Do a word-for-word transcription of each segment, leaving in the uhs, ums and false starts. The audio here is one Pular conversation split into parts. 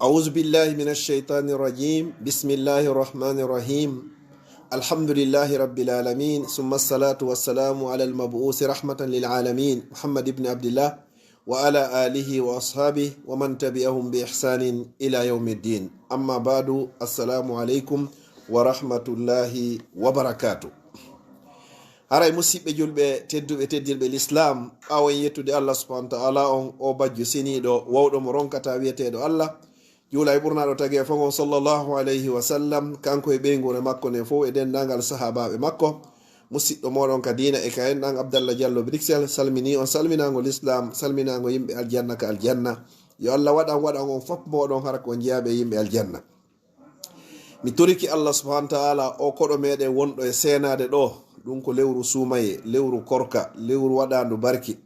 أعوذ بالله من الشيطان الرجيم. بسم الله الرحمن الرحيم. الحمد لله رب العالمين، ثم الصلاة والسلام على المبعوث رحمة للعالمين، محمد بن عبد الله، وعلى آله وأصحابه ومن تبعهم بإحسان إلى يوم الدين. أما بعد، السلام عليكم ورحمة الله وبركاته. Haray musiɓɓe julɓe tedduɓe teddirɓe Lislaam, ɓaawo en yettude Allah subhanahu wa ta'ala on, o bajjo seniiɗo, wawɗo mo ronkataa wi'eteeɗo Allah, juula e ɓurnaaɗo tagee fow on sallallahu alayhi wa sallam, kanko e ɓeynguure makko nden fow e denndaangal sahaabaaɓe makko. Musiɗɗo mooɗon ka diina e ka enɗan Abdallah Diallo Bruxelles, salminii on salminaango Lislaam, salminaango yimɓe aljanna ka aljanna. Yo Allah waɗan, waɗan on fow mooɗon hara ko on jeyaaɓe e yimɓe aljanna. Mi torike Allah subhanahu wa ta'ala, o koɗo meɗen wonɗo e seenaade ɗo, ɗum ko lewru suumayee, lewru korka, lewru waɗaandu barki,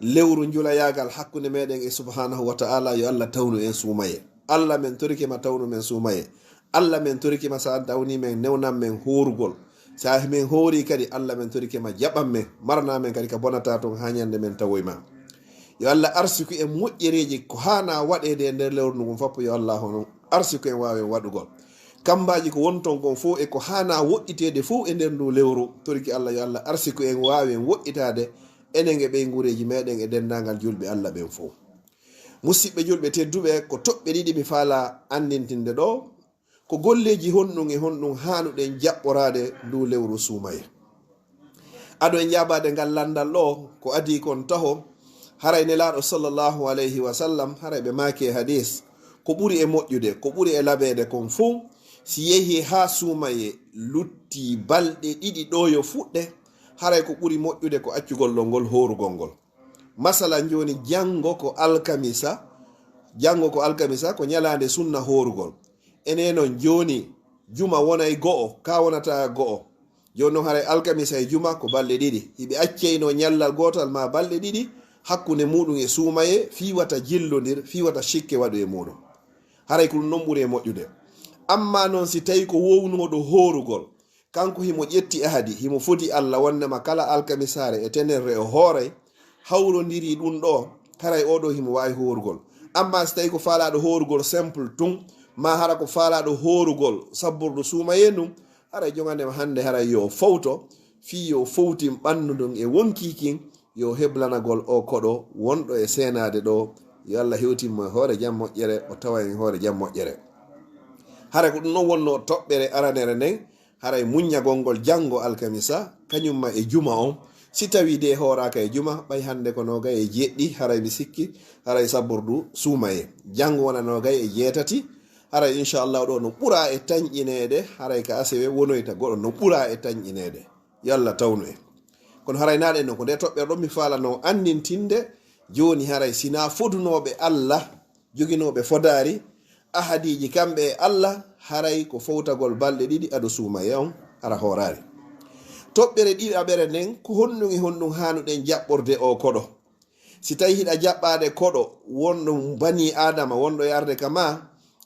lewru njulayaagal hakkunde meɗen e subhanahu wa ta'ala, yo Allah tawnu en suumayee. Allah, men torike ma tawnu men suumayee. Allah, men torike ma, sa tawni men, newnan men hoorugol. Sa men hoori kadi, Allah, men torike ma jaɓan men, marana men kadi ka bonata ton haa ñande men tawoy ma. Yo Allah arsiku en moƴƴereeji ko haana waɗeede e nder lewru ndun fow, yo Allah hono arsiku en waawen waɗugol. Kambaaji ko wonton kon fow e ko haana woɗɗiteede fow e nder ndu lewru, torike Allah, yo Allah arsiku en waawen woɗɗitaade enen e ɓeynguureeji meɗen e denndaangal julɓe Allah ɓen fow. Musiɓɓe julɓe tedduɓe, ko toɓɓe ɗiɗi mi faala anndintinde ɗo. Ko golleeji honɗun e honɗun haanuɗen jaɓɓoraade ndu lewru suumayee? Ado en jaabaade ngal lanndal ɗo, ko adii kon taho, haray Nelaaɗo sallallahu alayhi wa sallam, haray ɓe maaki e hadiis, ko ɓuri e moƴƴude, ko ɓuri e labeede kon fow, si yehii haa suumayee luttii balɗe ɗiɗi ɗoo yo fuɗɗe, haray ko ɓuri moƴƴude ko accugol ɗon ngol hoorugol ngol. Masalan, jooni, janngo ko alkamisa, janngo ko alkamisa, ko ñalaande sunna hoorugol. Enee non, jooni, juma wonay go'o, ka wonata go'o. Jooni non, haray alkamisa e juma ko balɗe ɗiɗi. Hiɓe accayno ñallal gootal maa balɗe ɗiɗi hakkunde muɗum e suumayee, fii wata jillondir, fii wata sikke waɗu e muɗum. Haray ko ɗum non ɓuri e moƴƴude. Ammaa non, si tawii ko wownooɗo hoorugol, kanko himo ƴetti ahadi, himo fodi Alla wonnema kala alkamisaare e tenerre o hooray, hawrondirii ɗun ɗoo, haray oo ɗoo himo waawi hoorugol. Ammaa si tawii ko faalaaɗo hoorugol simple tun, maa hara ko faalaaɗo hoorugol sabbordu suumayee ndun, haray jogandema hannde haray yo o fowto, fii yo o fowtin ɓanndu ndun e wonkii kin, yo heblanagol oo koɗo wonɗo e seenaade ɗoo, yo Alla hewtin mo e hoore jam moƴƴere, o tawa en e hoore jam moƴƴere. Haray ko ɗun non wonnoo toɓɓere aranere nden, haray muññagol ngol janngo alkamisa, kañumma e juma on. Si tawii de hooraaka e juma, ɓay hannde ko noogay e jeeɗiɗi, haray mi sikki, haray sabbordu suumayee. Janngo wona noogay e jeetati, haray inchallahu ɗoo no ɓuraa e tanƴineede, haray ka asewe wonoyta goɗo no ɓuraa e tanƴineede. Yo Alla tawnu en. Kono haray naa ɗen non, ko nde toɓɓere ɗon mi faalano anndintinde, jooni haray si naa fodunooɓe Alla, joginooɓe fodaari, ahadiiji kamɓe e Alla, haray ko fowtagol balɗe ɗiɗi ado suumayee on hara hooraali. Toɓɓere ɗiɗaɓere nden, ko honɗun e honɗun haanuɗen jaɓɓorde oo koɗo? Si tawii hiɗa jaɓɓaade koɗo wonɗo banii Aadama, wonɗo e arde ka maa,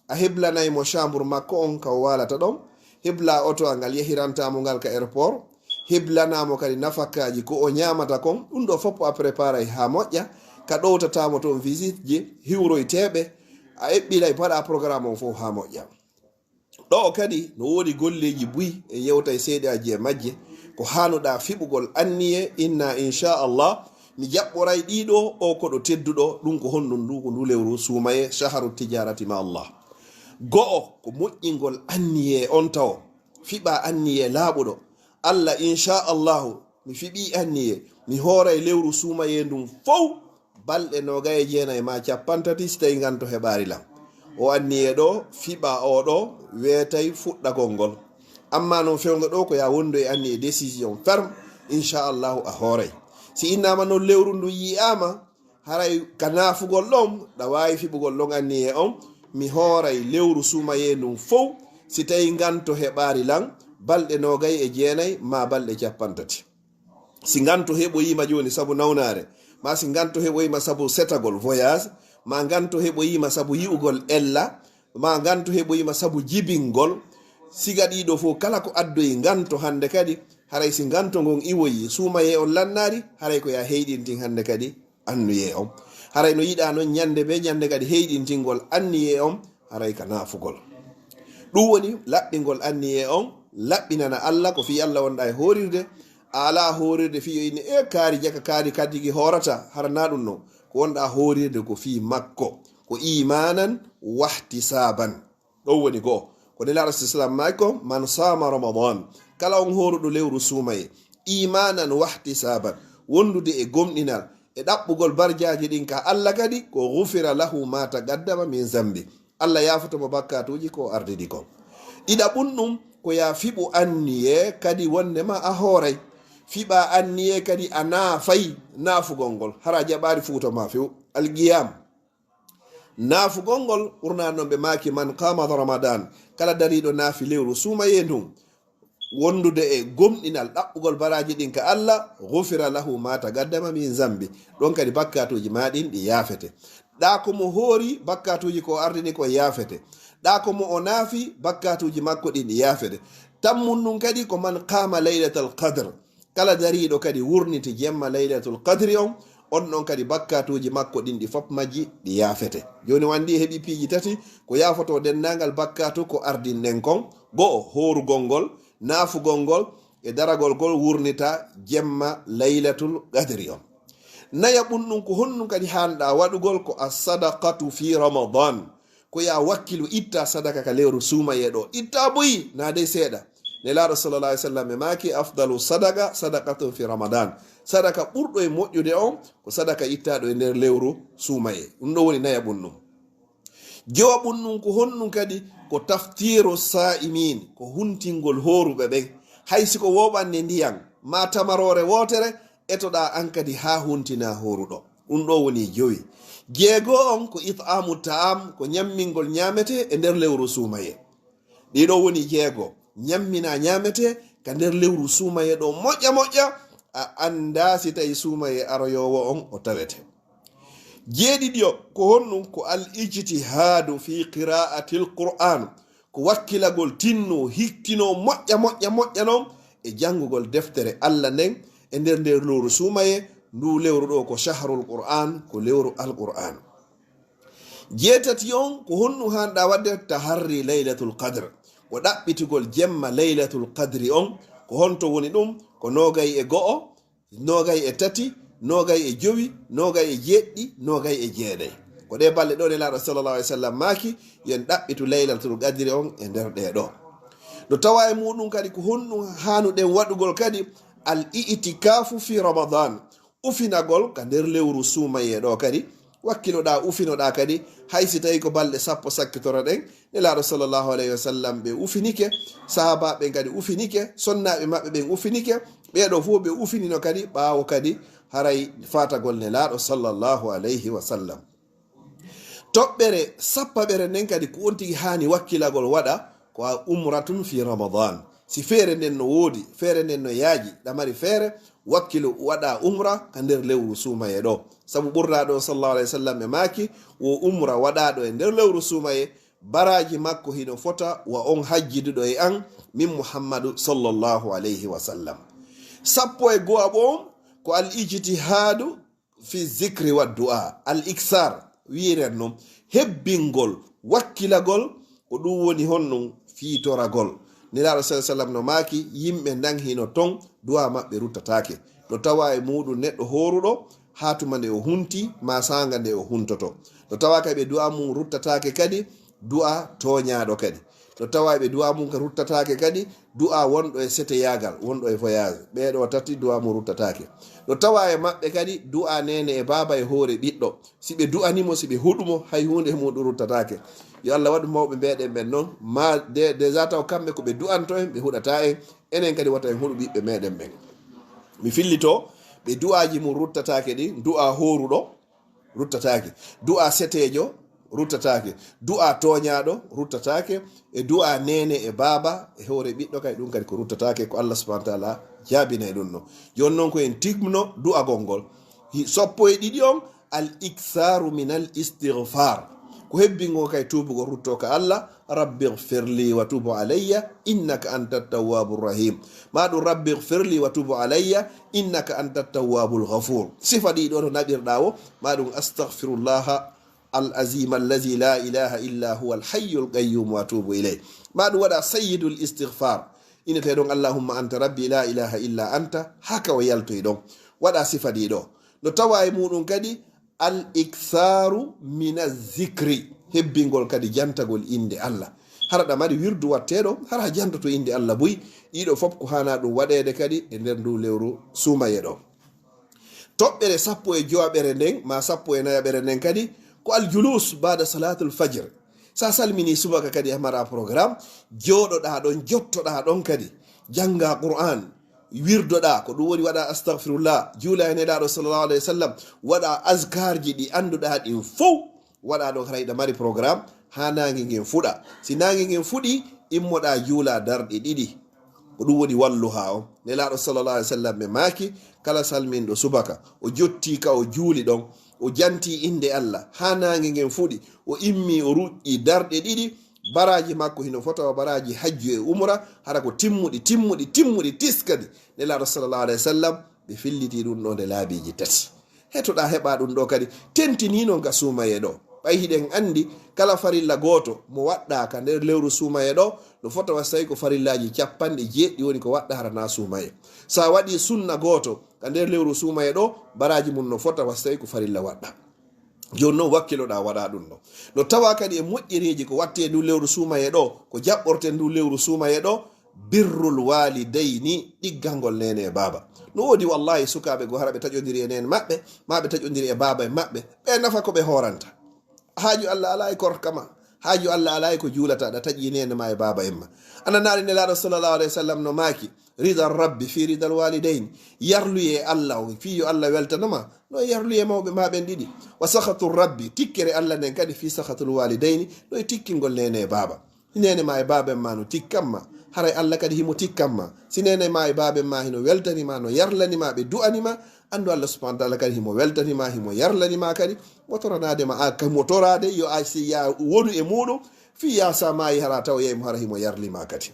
a heblanay mo chambre makko on ka o waalata ɗon, heblaa oto ngal yahirantaa mo ngal ka airport, heblanaa mo kadi nafakaaji ko o ñaamata kon, ɗun ɗoo fow a préparay haa moƴƴa, ka ɗowtataa mo ton visite ji, hiwroyteeɓe, a eɓɓilay paɗaa programme on fow haa moƴƴa. Ɗoo kadi no woodi golleeji buy, en yewtay seeɗaaji e majje, ko haanuɗaa fiɓugol anniyee, inna inchallah, mi jaɓɓoray ɗii ɗoo, oo koɗo tedduɗo, ɗun ko honɗun? Ndu ko ndu lewru suumayee, shaharu tijarati ma Allah. Go'o, ko moƴƴingol anniyee on tawo, fiɓaa anniyee laaɓuɗo. Alla, inchallahu, mi fiɓii anniyee, mi hooray lewru suumayee ndun fow, balɗe noogay e jeenay maa cappanɗe tati, si tawii nganto heɓaali lan. O anniyee ɗoo, fiɓaa oo ɗoo, weetay fuɗɗagol ngol. Ammaa non fewndo ɗoo ko yaa wondu e anniyee, décision ferme, inchallahu a hooray. Si innaama non lewru ndun yi'aama, haray ka naafugol ɗon, ɗa waawi fiɓugol ɗon anniyee on, mi hooray lewru suumayee ndun fow, si tawii nganto heɓaali lan, balɗe noogay e jeenay maa balɗe cappanɗe tati. Si nganto heɓoyii ma jooni sabu nawnaare, maa si nganto heɓoyii ma sabu setagol, voyage, maa nganto heɓoyii ma sabu yi'ugol ella, maa nganto heɓoyii ma sabu jibingol, siga ɗii ɗoo fow kala ko addoyi nganto hannde kadi, haray si nganto ngon iwoyii, suumayee on lannaali, haray ko yaa heyɗintin hannde kadi anniyee on. Haray no yiɗaa non ɲande bee ɲande kadi heyɗintingol anniyee on, haray ka naafugol. Ɗun woni laɓɓingol anniyee on, laɓɓinana Alla, ko fii Alla wonɗaa e hoorirde, a alaa hoorirde fii yo inni, e kaari jaka, kaari kadi ki hoorata, hara naa ɗun non. Ko wonɗaa hoorirde ko fii makko, ko iimaanan wahtisaaban. Ɗon woni go'o. Ko Nelaaɗo sallallahu alayhi wa sallam maaki ko, "Man saama Ramadan," kala on hooruɗo lewru suumayee, "iimaanan wahtisaaban," wondude e gomɗinal, e ɗaɓɓugol barjaaji ɗin ka Alla kadi, ko, "ghufira lahu ma taqaddama min zambi." Alla yaafoto mo bakkaatuuji ko ardini kon. Ɗiɗaɓun ɗun, ko yo a fiɓu anniyee kadi wonndema a hooray. Fiɓaa anniyee kadi a naafay naafugol ngol. Hara a jaɓaali fuuto maa few. Alqiyam. Naafugol ngol, ɓurnaa non ɓe maaki, "Man qaama Ramadan," kala dariiɗo naafi lewru suumayee ndun, wondude e gomɗinal, ɗaɓɓugol baraaji ɗin ka Alla, "ghufira lahu ma taqaddama min zambi." Ɗon kadi bakkaatuuji maa ɗin ɗi yaafete. Ɗaa ko mo hoori, bakkaatuuji ko o ardini kon yaafete. Ɗaa ko mo o naafi, bakkaatuuji makko ɗin ɗi yaafete. Tammun ɗun kadi ko, "Man qaama laylatal qadr," kala dariiɗo kadi wurniti jemma Laylatul Qadri on, on ɗon kadi bakkaatuuji makko ɗin ɗi fof majji ɗi yaafete. Jooni o anndi heɓi piiji tati, ko yaafotoo denndaangal bakkaatu ko ardinɗen kon, go'o, hoorugol ngol, naafugol ngol, e daragol ngol wurnita jemma Laylatul Qadri on. Nayaɓun ɗun ko honɗun kadi haanɗaa waɗugol? Ko as-sadaqatu fi Ramadan. Ko yo a wakkilu, ittaa sadaka ka lewru suumayee ɗoo. Ittaa buy, naa dey seeɗa. Nelaaɗo sallallahu alayhi wa sallam e maaki, "Afdalu sadaqa, sadaqatun fi Ramadan." Sadaka ɓurɗo e moƴƴude on, ko sadaka ittaaɗo e nder lewru suumayee. Ɗun ɗoo woni nayaɓun ɗun. Jowaɓun ɗun ko honɗun kadi? Ko taftiru saa'imin, ko huntingol hooruɓe ɓen. Hay si ko wooɓande ndiyan, maa tamaroore wootere, etoɗaa an kadi haa huntinaa hooruɗo. Ɗun ɗoo woni jowi. Jeego on ko it'aamu ta'am, ko ɲammingol ɲaametee e nder lewru suumayee. Ɗii ɗoo woni jeego. Ɲamminaa ɲaametee ka nder lewru suumayee ɗoo moƴƴa moƴƴa, a anndaa si tawii suumayee aroyoowo on o tawete. Jeeɗiɗi o, ko honɗun? Ko al ijtihaadu fi qiraa'atil Qur'aan, ko wakkilagol tinno, hikkinoo, moƴƴa, moƴƴa, moƴƴa non e janngugol deftere Alla nden e nder, nder lewru suumayee. Nduu lewru ɗoo ko shahrul Qur'aan, ko lewru Alqur'aan. Jeetati on, ko honɗun haanɗaa waɗde? Taharri Laylatul Qadr, ko ɗaɓɓitugol jemma Laylatul Qadri on. Ko honto woni ɗun? Ko noogay e go'o, noogay e tati, noogay e jowi, noogay e jeeɗiɗi, noogay e jeeɗay. Ko ɗee balɗe ɗoo Nelaaɗo sallallahu alayhi wa sallam maaki, yo en ɗaɓɓitu Laylatul Qadri on e nder ɗee ɗoo. No tawaa e muuɗun kadi ko honɗun haanuɗen waɗugol kadi? Al i'tikaafu fi Ramadan, ufinagol ka nder lewru suumayee ɗoo kadi. Wakkiloɗaa, ufinoɗaa kadi, hay si tawii ko balɗe sappo sakkitoro ɗen, Nelaaɗo sallallahu alayhi wa sallam ɓe ufinike, sahaabaaɓe ɓen kadi ufinike, sonnaaɓe maɓɓe ɓen ufinike, ɓee ɗoo fof ɓe ufinino kadi ɓaawo kadi haray faatagol Nelaaɗo sallallahu alayhi wa sallam. Toɓɓere sappaɓere nden kadi ko on tigi haani wakkilagol waɗa ko a umratun fi Ramadan. Si feere nden no woodi, feere nden no yaaji, ɗa mari feere, wakkilu waɗa umra ka nder lewru suumayee ɗoo. Sabu ɓurnaaɗo sallallahu alayhi wa sallam e maaki, wo umra waɗaaɗo e nder lewru suumayee, baraaji makko hino fota wa on hajjiduɗo e an, min Muhammadu sallallahu alayhi wa sallam. Sappo e go'aɓo on ko al ijtihaadu fi zikri wa du'a, al iksar, wi'iren non, hebbingol, wakkilagol, ko ɗun woni honɗun? Fiitoragol. Nelaaɗo sallallahu alayhi wa sallam no maaki, yimɓe ndan hino ton, du'a maɓɓe ruttataake. No tawaa e muuɗun neɗɗo hooruɗo, haa tuma nde o hunti, maa saanga nde o huntoto. No tawaa kay ɓe du'a mun ruttataake kadi, du'a tooɲaaɗo kadi. No tawaa ɓe du'a mun ka ruttataake kadi, du'a wonɗo e seteyaagal, wonɗo e voyage. Ɓee ɗoo tati du'a mun ruttataake. No tawaa e maɓɓe kadi, du'a neene e baaba e hoore ɓiɗɗo. Si ɓe du'anii mo, si ɓe huɗu mo, hay huunde e muuɗun ruttataake. Yo Allah waɗu mawɓe meɗen ɓen non, maa de, déjà taw kamɓe ko ɓe du'anto en, ɓe huɗataa en, enen kadi wota en huɗu ɓiɓɓe meɗen ɓen. Mi fillitoo, ɓe du'aaji mun ruttataake ɗin, du'a hooruɗo, ruttataake. Du'a seteejo, ruttataake. Du'a tooɲaaɗo, ruttataake. E du'a neene e baaba, e hoore ɓiɗɗo kay, ɗun kadi ko ruttataake, ko Allah subhanahu wa ta'ala jaabinay ɗun non. Jooni non ko en timmuno du'agol ngol. Hi-, sappo e ɗiɗi on, al iksaaru min al istighfar. Ko hebbingol kay tuubugol ruttoo ka Allah, "Rabbi ighfirli wa tub alayya innaka antat tawwabur rahim." Maa ɗun, "Rabbi ighfirli wa tub alayya innaka antat tawwabul ghafur." Sifa ɗiɗi ɗo no naɓirɗaa wo, maa ɗun, "Astaghfirullaha al azim allazi la ilaha illa huwa al hayyul qayyum wa atubu ilayh." Maa ɗun waɗa sayyidul istighfar. Innete ɗon, "Allahumma anta rabbi la ilaha illa anta." Haka o yaltoyi ɗon. Waɗa sifa ɗiɗi ɗo. No tawa e muɗum kadi, "Al iktharu min zikri." Hebbingol kadi jantagol innde Allah. Hara ɗa mari wirdu watteeɗo, hara a jantoto innde Allah buy. Ɗiɗo fof ko haana ɗum waɗeede kadi e nder ndu lewru suumaye ɗo. Toɓɓere sappo e jowaɓere nden, ma sappo e nayaɓere nden kadi, ko al julus ba'da salatul fajr. Sa salmini subaka kadi a mara programme, jooɗoɗaa ɗon, jottoɗaa ɗon kadi. Jannga Qur'an, wirdoɗaa, ko ɗum woni waɗa astaghfirullah, juula e Nelaaɗo sallallahu alayhi wa sallam, waɗa azkarji ɗi annduɗaa ɗin fow, waɗa ɗon haray ɗa mari programme, haa naange ngen fuɗa. Si naange ngen fuɗi, immoɗaa juula darɗe ɗiɗi. Ko ɗum woni walluha on. Nelaaɗo sallallahu alayhi wa sallam ɓe maaki, kala salminɗo subaka, o jottii ka o juuli ɗon, o jantii innde Allah, haa naange ngen fuɗi, o immii o ruƴƴii darɗe ɗiɗi, baraaji makko hino fota wa baraaji hajju e umra, hara ko timmuɗi, timmuɗi, timmuɗi tis kadi. Nelaaɗo sallallahu alayhi wa sallam, ɓe fillitii ɗum ɗo nde laabiiji tati. Hetoɗaa heɓa ɗum ɗo kadi, tentinii non ka suumayee ɗo. Ɓay hiɗen anndi, kala farilla gooto mo waɗɗaa ka nder lewru suumayee ɗo, no fota wa si tawi ko farillaaji capanɗe jeeɗiɗi woni ko waɗɗaa hara naa suumayee. Sa waɗii sunna gooto ka nder lewru suumayee ɗo, baraaji mun no fota wa si tawi ko farilla waɗɗaa. Jooni non wakkiloɗaa waɗa ɗum ɗo. No tawa kadi e moƴƴereeji ko wattee ndu lewru suumayee ɗo, ko jaɓɓorten ndu lewru suumayee ɗo, birrul waalidayni, ɗiggangol neene e baaba. No woodi wallaahi sukaaɓe goo hara ɓe taƴondiri e neene maɓɓe, maa ɓe taƴondiri e baaba en maɓɓe. Ɓe nafa ko ɓe hooranta. Haaju Allah alaa e korka ma. Haaju Allah alaa e ko juulata, ɗa taƴi neene ma e baaba en ma. Ana naari Nelaaɗo sallallahu alayhi wa sallam no maaki, "Ridal rabbi fi ridal waalidayni." Yarluyee Allah on, fii yo Allah weltano ma, no e yarluyee mawɓe ma ɓen ɗiɗi. "Wa sakhatu rabbi," tikkere Allah nden kadi, "fi sakhatul waalidayni," no e tikkingol neene e baaba. Si neene ma e baaben ma no tikkan ma, haray Allah kadi himo tikkan ma. Si neene ma e baaben ma hino weltani ma, no yarlani ma, ɓe du'ani ma, anndu Allah subhanahu wa ta'ala kadi himo weltani ma, himo yarlani ma kadi. Mo toranaade ma, a ka mo toraade, yo a si ya wonu e muuɗum, fii ya sa maayi hara taw yeyi mo hara himo yarli ma kadi.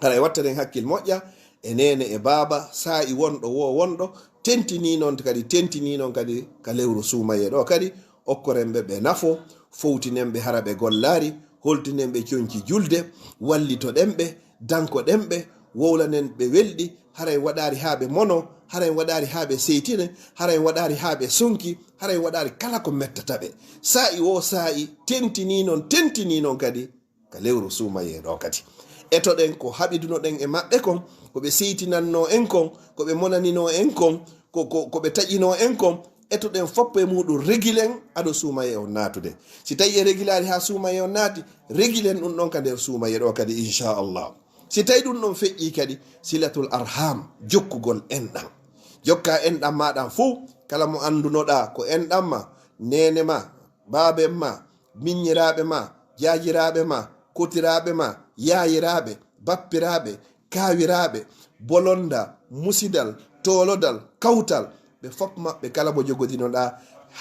Haray wattaden hakkil moƴƴa e neene e baaba, saa'i wonɗo wo wonɗo, tentinii non kadi, tentinii non kadi ka lewru suumayee ɗo kadi, okkoren ɓe ɓe nafo, fowtinen ɓe hara ɓe gollaari, holtinen ɓe conci julde, wallitoɗen ɓe, dankoɗen ɓe, wowlanen ɓe welɗi, haray waɗaari haa ɓe mono, haray waɗaari haa ɓe seytine, haray waɗaari haa ɓe sonki, haray waɗaari kala ko mettata ɓe. Saa'i wo saa'i, tentinii non, tentinii non kadi, ka lewru suumayee ɗo kadi. Etoɗen ko haɓidunoɗen e maɓɓe kon, ko ɓe seytinannoo en kon, ko ɓe monaninoo en kon, ko, ko, ko ɓe taƴinoo en kon, etoɗen foppo e muuɗum, regilen ado suumayee on naatude. Si tawi e regilaali haa suumayee on naati, regilen ɗum ɗon ka nder suumayee ɗo kadi, inchallah. Si tawi ɗum ɗon feƴƴii kadi, silatul arham, jokkugol enɗan. Jokkaa enɗan maa ɗan fow, kala mo anndunoɗaa ko enɗan ma, neene ma, baaben ma, miññiraaɓe ma, jaajiraaɓe ma, kotiraaɓe ma, yaayiraaɓe, bappiraaɓe, kaawiraaɓe, bolonda, musidal, toolodal, kawtal, ɓe fof maɓɓe kala mo jogodinoɗaa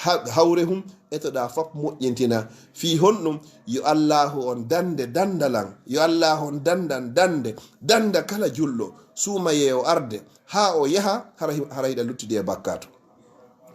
ha-, hawre hum, etoɗaa fof moƴƴintina. Fii honɗum? Yo Allaahu on dande dandalan, yo Allaahu on dandan dande, danda kala julɗo, suumayee o arde, haa o yaha, hara hi-, hara hiɗa luttidi e bakkaatu.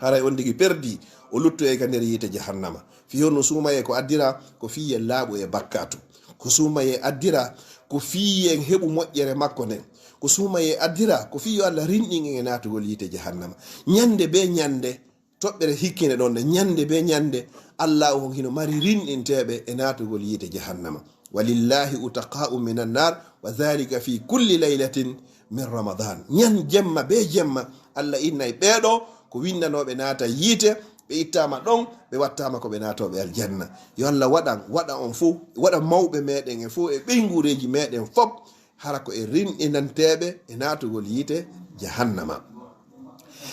Haray on tigi perdi, o luttoyay ka nder yiite jahannama. Fii honno suumayee ko addira? Ko fii yen laaɓu e bakkaatu. Ko suumayee addira, ko fii yen heɓu moƴƴere makko nden. Ko suumayee addira, ko fii yo Allah rinɗin en e naatugol yiite jahannama. Ñande bee ñande, toɓɓere hikkine ɗon nde, ñande bee ñande, Allaahu on hino mari rinɗinteeɓe e naatugol yiite jahannama. "Walillahi utaqa'u minan nar, wa dhalika fi kulli laylatin min Ramadan." Ñan jemma bee jemma, Allah innay ɓee ɗoo ko winndanooɓe naata yiite, ɓe ittaama ɗon, ɓe wattaama ko ɓe naatooɓe aljanna. Yo Allah waɗan, waɗa on fow, waɗa mawɓe meɗen e fow e ɓeynguureeji meɗen fow, hara ko e rinɗinanteeɓe e naatugol yiite jahannama.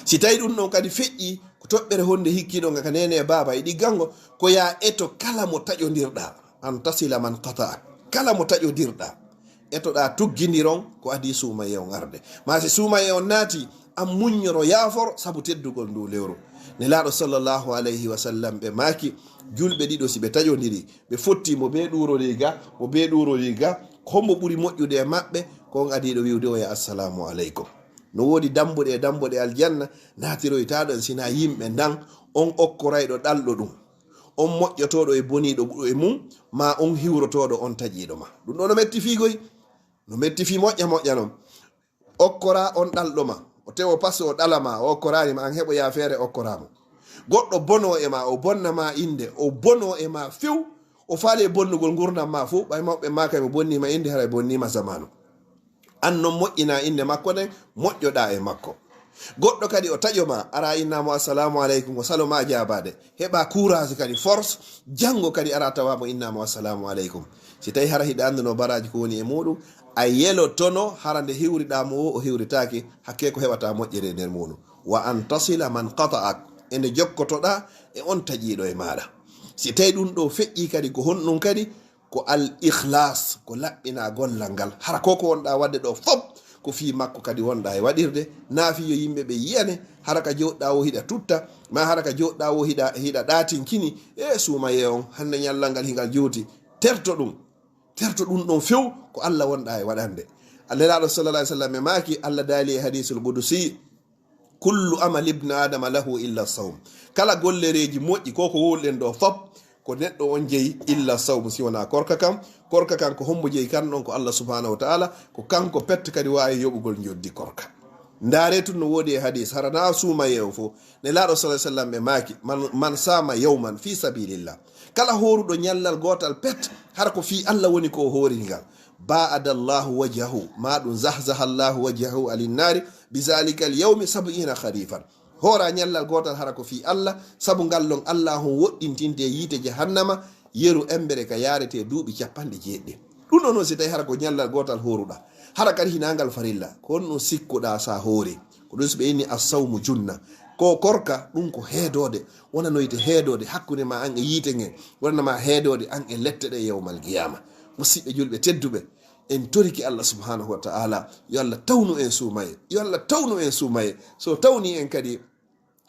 Si tawi ɗum ɗon kadi feƴƴi, ko toɓɓere honde hikkiɗon ka neene e baaba e ɗiggango? Ko yaa eto kala mo taƴondirɗaa, an tasila man qata'ak. Kala mo taƴondirɗaa, etoɗaa tuggindiron ko adii suumayee on arde. Maa si suumayee on naati, an muññoro yaafor sabu teddugol ndu lewru. Nelaaɗo sallallahu alayhi wa sallam ɓe maaki, Julɓe ɗiɗo, si ɓe taƴondirii, ɓe fottii, mo bee ɗuurorii ga, mo bee ɗuurorii ga, hombo ɓuri moƴƴude e maɓɓe? Ko on adiiɗo wi'ude oya, "Assalaamu aleykum." No woodi dambuɗe e dambuɗe aljanna naatiroytaaɗo en, sinaa yimɓe ndan, on okkorayɗo ɗalɗo ɗum, on moƴƴotooɗo e boniiɗo e mum, maa on hiwrotooɗo on taƴiiɗo ma. Ɗum ɗoo no metti fii koy. No metti fii moƴƴa moƴƴa non. Okkora on ɗalɗo ma, o tewo passe o ɗala ma, o okkoraani ma, an heɓo yaafeere okkoraa mo. Goɗɗo bonoo e ma, o bonna ma innde, o bonoo e ma few, o faale bonnugol ngurndan ma fow, ɓay mawɓe maakay mo bonnii ma innde, haray bonnii ma zamaanu. An non moƴƴinaa innde makko nden, moƴƴoɗaa e makko. Goɗɗo kadi o taƴo ma, araa innaa mo assalaamu aleykum, o salo ma jaabaade. Heɓaa courage kadi, force, janngo kadi araa tawaa mo innaa mo assalaamu aleykum. Si tawii hara hiɗa anndunoo baraaji ko woni e muuɗum, a yelotono hara nde hiwriɗaa mo woo o hiwritaake, hakkee ko heɓataa moƴƴere e nder muuɗum. "Wa an tasila man qata'ak", e nde jokkotoɗaa e on taƴiiɗo e maaɗa. Si tawii ɗum ɗoo feƴƴii kadi, ko honɗum kadi? Ko al ikhlas, ko laɓɓinaa gollal ngal. Hara ko ko wonɗaa waɗde ɗoo fof, ko fii makko kadi wonɗaa e waɗirde, naa fii yo yimɓe ɓe yi'ane, hara ka jooɗɗaa woo hiɗa tutta, maa hara ka jooɗɗaa woo hiɗa, hiɗa ɗaatinkini, e suumayee on, hannde ñallal ngal hingal juuti. Terto ɗum. Terto ɗum ɗon few, ko Alla wonɗaa e waɗande. Nelaaɗo sallallahu alaihi wasallam e maaki, Alla daali e hadiisul qudusi, "Kullu amali ibni Adama lahu illa sawm." Kala gollereeji moƴƴi, ko ko wowluɗen ɗoo fop, ko neɗɗo on jeyi, illa sawm, si wonaa korka kan. Korka kan ko hombo jeyi kan ɗon? Ko Alla subhanahu wa ta'ala, ko kanko pette kadi waawi yoɓugol njoddi korka. Ndaaree tun no woodi e hadiis, hara naa suumayee on fow. Nelaaɗo sallallahu alaihi wasallam ɓe maaki, "Man, man sama yawman fi sabilillah." Kala hooruɗo ñallal gootal pet, hara ko fii Alla woni ko o hoori ngal. "Ba'ada Allahu wajhahu", maa ɗum "zahzaha Allahu wajhahu anin naari bi zalikal yawmi sab'ina kharifan." Hoora ñallal gootal hara ko fii Alla, sabu ngal lon Alla on woɗɗintinte yiite jahannama, yeru embere ka yaarete duuɓi capanɗe jeeɗiɗi. Ɗum ɗon non si tawi hara ko ñallal gootal hooruɗaa, hara kadi hinaa ngal farilla, ko honɗum sikkuɗaa sa hoori? Ko ɗum si ɓe inni as-sawmu junna. Ko korka, ɗum ko heedoode, wonanoyte heedoode hakkunde ma an e yiite ngen, wonana ma heedoode an e lette ɗe yawmal qiyaama. Musiɓɓe julɓe tedduɓe, en torike Alla subhanahu wa ta'ala, yo Alla tawnu en suumaye, yo Alla tawnu en suumaye. So tawni en kadi,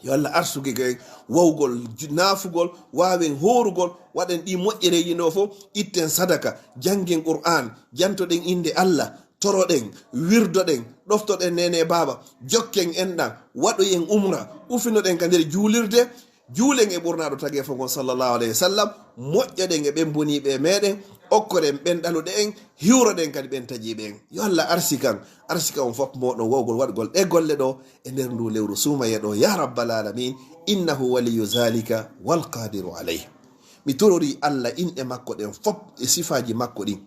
yo Alla arsuki en wawgol, ju-, naafugol, waawen hoorugol, waɗen ɗi moƴƴereeji ɗo fof, itten sadaka, janngen Qur'aan, jantoɗen innde Alla, toroɗen, wirdoɗen, ɗoftoɗen neene baaba, jokken enɗan, waɗoyen umra, ufinoɗen ka nder juulirde, juulen e ɓurnaaɗo tageefo ngon sallallahu alayhi wa sallam, moƴƴoɗen e ɓen boniiɓe e meɗen, okkoren ɓen ɗaluɗe en, hiwroɗen kadi ɓen taƴiiɓe en. Yo Alla arsikan, arsika on fof mooɗon wawgol waɗgol ɗe golle ɗo e nder ndu lewru suumaye ɗo, ya rabbal alamin, innahu waliyu zalika wal qadiru alayh. Mi tororii Alla inɗe makko ɗen fof e sifaaji makko ɗin,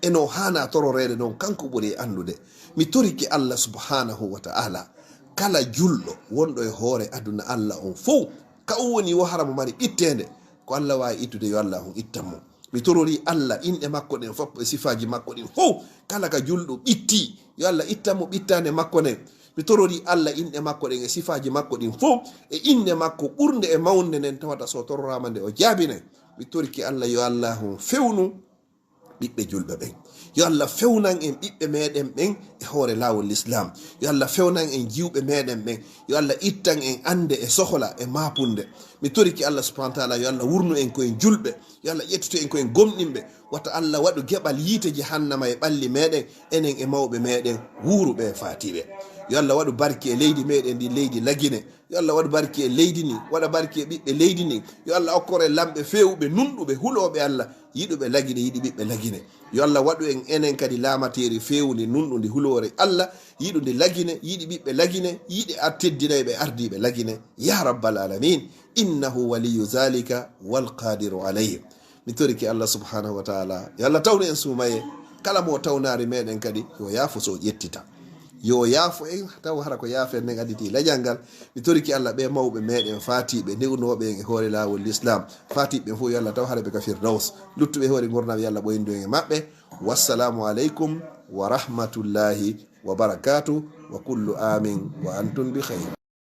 e no haana tororeede non, kanko ɓuri e anndude. Mi torike Alla subhanahu wa ta'ala, kala julɗo wonɗo e hoore aduna Alla on fow, ka o woni wo hara mo mari ɓitteende, ko Alla waawi ittude, yo Alla on ittan mo. Mi tororii Alla inɗe makko ɗen fof e sifaaji makko ɗin fow, kala ka julɗo ɓitti, yo Alla ittan mo ɓittaande makko nden. Mi tororii Alla inɗe makko ɗen e sifaaji makko ɗin fow, e innde makko ɓurnde e mawnde nden, tawata so tororaama nde o jaabinay. Mi torike Alla, yo Alla on fewnu ɓiɓɓe julɓe ɓen. Yo Alla fewnan en ɓiɓɓe meɗen ɓen e hoore laawol Lislaam. Yo Alla fewnan en jiwɓe meɗen ɓen. Yo Alla ittan en annde e sohola e maapunde. Mi torike Alla subhanahu wa ta'ala, yo Alla wurnu en ko en julɓe. Yo Alla ƴettito en ko en gomɗinɓe. Wata Alla waɗu geɓal yiite jahannama e ɓalli meɗen, enen e mawɓe meɗen wuuruɓe e faatiiɓe. Yo Alla waɗu barki e leydi meɗen ndi, leydi Lagine. Yo Alla waɗu barki e leydi ndi, waɗa barki e ɓiɓɓe leydi ndi. Yo Alla okkor en lamɓe feewuɓe, nunɗuɓe, hulooɓe Alla, yiɗuɓe Lagine, yiɗi ɓiɓɓe Lagine. Yo Alla waɗu en enen kadi laamateeri feewundi, nunɗundi, huloore Alla, yiɗundi Lagine, yiɗi ɓiɓɓe Lagine, yiɗi ar-, teddinayɓe ardiiɓe Lagine. Ya rabbal alamin, innahu waliyu zalika wal qadiru alayh. Mi torike Alla subhanahu wa ta'ala, yo Alla tawnu en suumaye. Kala mo tawnaari meɗen kadi, yo yaafo so o ƴettita. Yo yaafo en, taw hara ko yaafen nden additi lajal ngal. Mi torike Alla ɓe mawɓe meɗen faatiiɓe, newnooɓe en e hoore laawol Lislaam. Faatiiɓe ɓen fof, yo Alla taw hara ɓe ka Firdaws. Luttuɓe e hoore ngurndan, yo Alla ɓoyndu en e maɓɓe. Wassalamu aleykum wa rahmatullahi wa barakatuh. Wa kullu amin wa antum bi khayr.